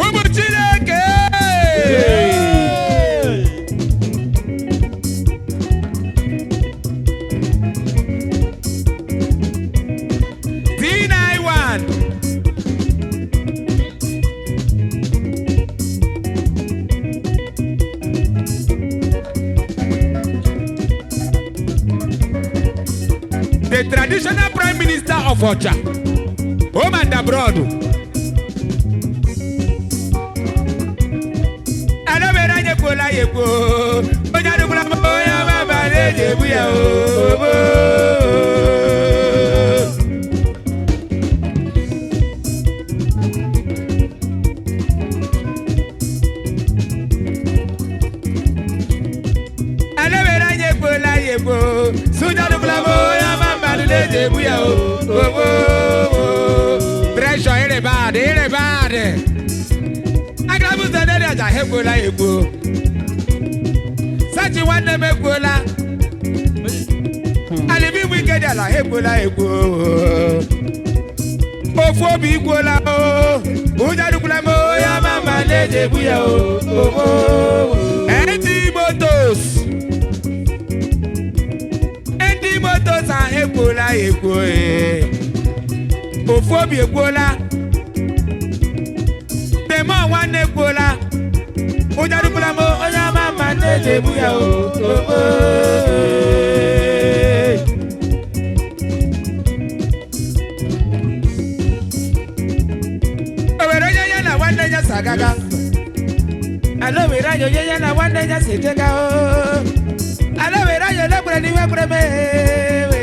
Ụmụ Chineke. D91. The traditional prime minister of Ocha, home and abroad. Alobere anyị ekwuola ya ekwu, onye adịkwala m onye ọma ma na-eji egbu ya o. Alobere anyị ekwuola ya ekwu, soja adịkwala m onye ọma ma na-eji egbu ya o. Pressure ịrị bad, ịrị bad. Agarabuzo ndị aja ha ekwuola ya ekwu. Sachi nwanne m ekwuola. Alibi igwe ike dị ala ha ekwuola ya ekwu. Ofu obi ikwuola o. Ụjọ adịkwala m onye ọma ma na-eji egbu ya o. Ndị Motors. Ndị Motors ahụ ekwuola ya ekwu. Ofu obi ekwuola. Demo nwanne ekwuola. Ụjọ adịkwala m onye ọma ma na-eji egbu ya o. O nwere onye ya na nwanne ya si agaga. Ala were anya onye ya na nwanne ya si ejega o. Ala were anya ole kwere n'iwe kwere mewe.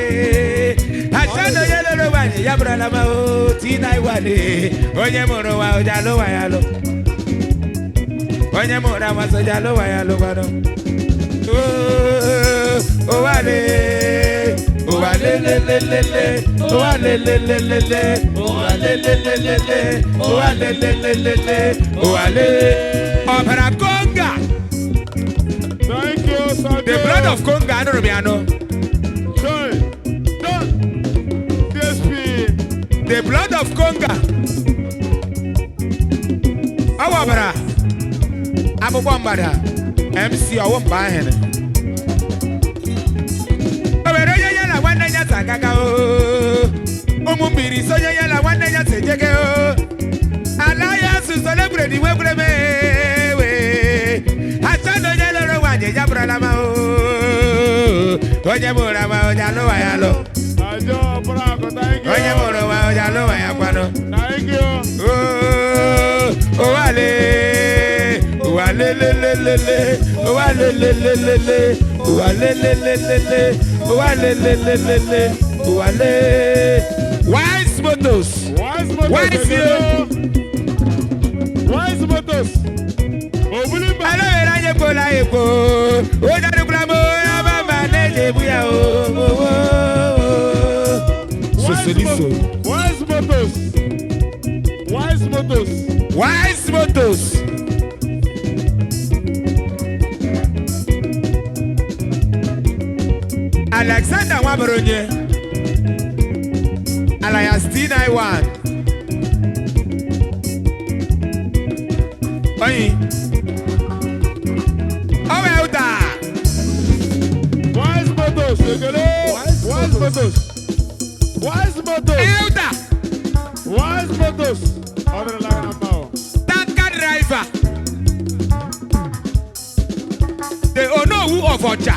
Acha na onye lụrụ nwaanyị ya bụrụla ma o tina iwale. Onye mụrụ nwa oja alụ nwa ya alụ. Onye mụrụ nwa soja alụ nwa ya alụ gwanụ. Ụwa le, ụwa le le le le le, ụwa le le le le le, ụwa le le le le le, ụwa le le le le le, ụwa le. Ọbara Konga. Thank you, sir. The blood of Konga, anụrụ m ya anụ. Joy. Done. DSP. The blood of Konga. Ọ bụ ọbara akpụkpọ mgbada MC ọwụ mgbe ahịrị. O nwere onye ya na nwanne ya si agaga o. Ụmụ mmiri so onye ya na nwanne ya si ejege o. Ala ya asụsụ legwere na iwe gwere mewe. Acha na onye lụrụ nwaanyị ya bụrụla ma o. Onye mụrụ ama onye alụwa ya alụ. Ajo Prago, thank you. Onye mụrụ nwa onye alụwa ya kwanụ. Thank you. Ụwa le, ụwa le le le le le, ụwa le le le le le, ụwa le le le le le, ụwa le le le le le, ụwa le. Wise Motors. Wise Motors. Wise Ekele. Wise Motors. Obulimba. Alowere anyị ekwuola ekwo, onye adịkwala m onye ọma ma na-eji egbu ya o. Sosoliso. Wise Motors. Wise Motors. Wise Motors. Alexander Nwabaronye alias D91. Oyin. Ọwọ́ ẹ̀ ọ̀dà. Wise Motors. Ekele. Wise Motors. Wise Motors. Elder. Wise Motors. Ọ dịrịla gị na mma o. Tanker driver. The Onowu of Ocha.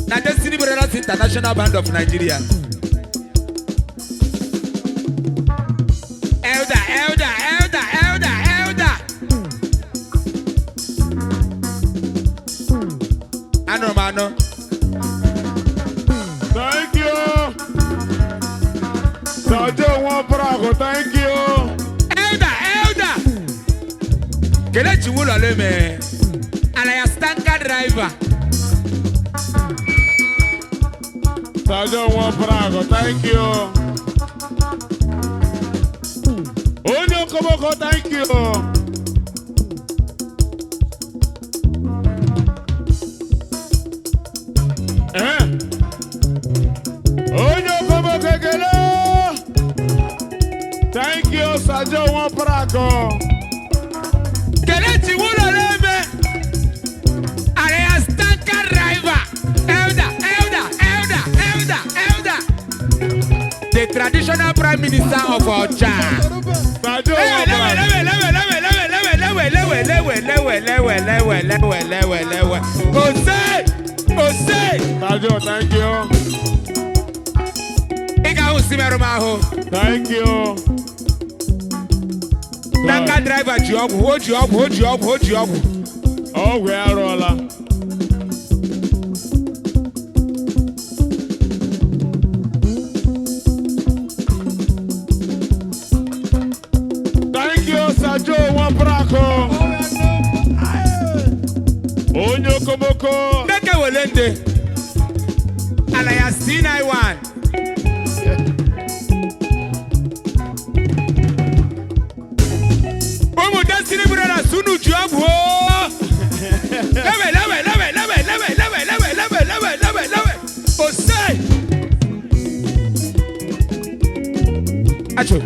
Na Destiny Brothers International Band of Nigeria. Elder, elder, elder, elder, elder. Anụrụ m anụ. Thank you. Sajo Nwaprago, thank you. Elder, elder. Kelechi Wuloleme. Alias tanker driver. Sajo Nwaprago, thank you. Onye okomoko, thank you. Eh? Onye okomoko ekele. Thank you, Sajo Nwaprago. The traditional prime minister of Ọcha. Sajo Lewe, lewe, lewe, lewe, lewe, lewe, lewe, lewe, lewe, lewe, lewe, lewe, lewe, lewe, lewe. Ose! Ose! Sajo, thank you. Ị ga-ahụ si merụ m ahụ. Thank you. Tanker driver ji ọgwụ, o ji ọgwụ, o ji ọgwụ, o ji ọgwụ. Ọgwụ ya arụọla. Thank you, Sajo Nwaprako. Onye okomoko. Ndeke wele nde. Ala ya C91. Ụmụ Destiny Brothers, unu ji ọgwụ o. Lewe, lewe, lewe, lewe, lewe, lewe, lewe, lewe, lewe, lewe, lewe. Ose! Acho.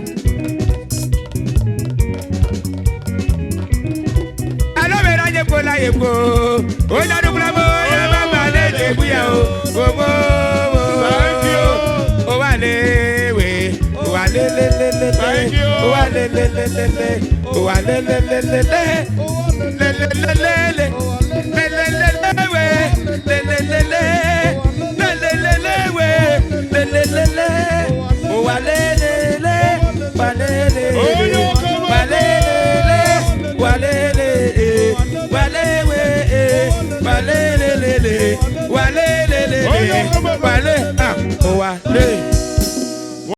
Alobere anyị ekwela ya ekwo. Onye adụgbula m onye mama na-eji egbu ya o. Owo, owo. Thank you. Ụwa lewe. Ụwa lelelelele. Thank you. Ụwa lelelelele. Ụwa lelelelele. Lelelelele. Lelelelewe. Lelelele. Lelelelewe. Lelelele. Ụwa lelele. Ụwa lelele. Onye okomoko. Ụwa lelele. Ụwa lelele. Ụwa lewe. Ụwa lelelele. Ụwa lelelele. Onye okomoko. Ụwa le- ah, ụwa le.